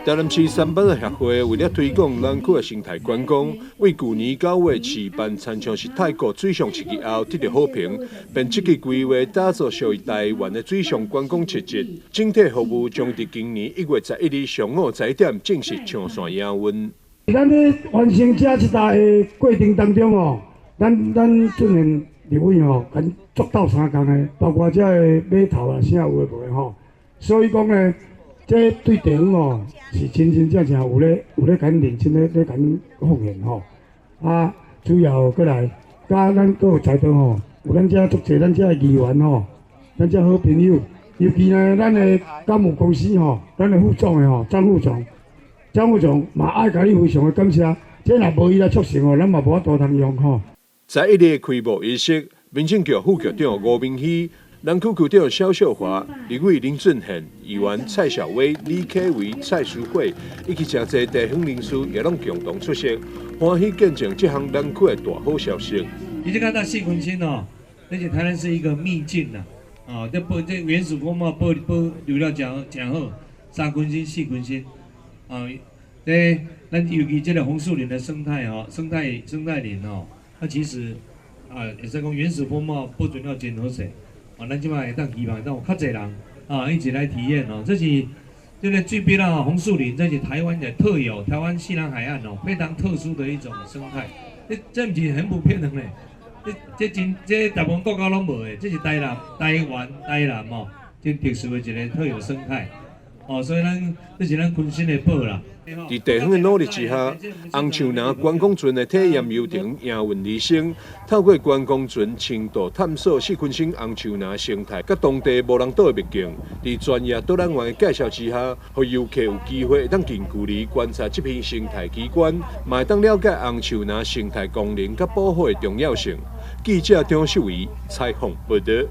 台南市舢舨協會為了推廣南區的生態觀光，為舊年9月試辦親像是泰國水上市集後得著好評，便積極規劃打造屬於台灣的水上觀光市集。整體服務將佇今年1月11日上午10點正式上線營運。咱咧完成這這搭的過程當中哦，咱進行立委吼，共作鬥相共的，包括這个碼頭啊，啥有的無的吼，所以講呢，這對地方哦是真真正正有咧共認真咧共奉獻吼。啊，主要閣來，佮咱閣有在座吼，有咱遮足濟咱遮的議員吼，咱遮好朋友，尤其呢，咱的港務公司吼，咱的副總的吼，張副總，張副總嘛愛共你非常的感謝，這若無伊來促成吼，咱嘛無法度通用吼。11日開幕儀式，民政局副局長吳明熙、南區區長蕭秀華、立委林俊憲、議員蔡小薇、李啟維、蔡淑慧以及誠濟地方人士也攏共同出席，歡喜見證這項南區的大好消息。你就看到四鯤鯓哦，而且台南是一個秘境呐，啊，這保這原始風貌保留了誠誠好，三鯤鯓、四鯤鯓，啊，這咱尤其這個紅樹林的生態哦，生態林哦，它其實啊，會使講原始風貌保存了真好勢，啊，咱這擺會當期望當有較濟人啊一起來體驗哦，這是這个水邊啊紅樹林，這是台灣的特有，台灣西南海岸哦非常特殊的一種生態，這毋是很普遍的呢，這真這大部分國家攏無的，這是台南、台灣、台南哦，真特殊的一个特有生態，哦，所以咱這是咱鯤鯓的寶啦。佇地方的努力之下，紅樹林觀光船的體驗遊程營運而成。透過觀光船深度探索四鯤鯓紅樹林生態，佮當地無人島的秘境。佇專業導覽員的介紹之下，予遊客有機會會當近距離觀察這片生態奇觀，嘛會當了解紅樹林生態功能佮保護的重要性。記者張秀儀採訪報導。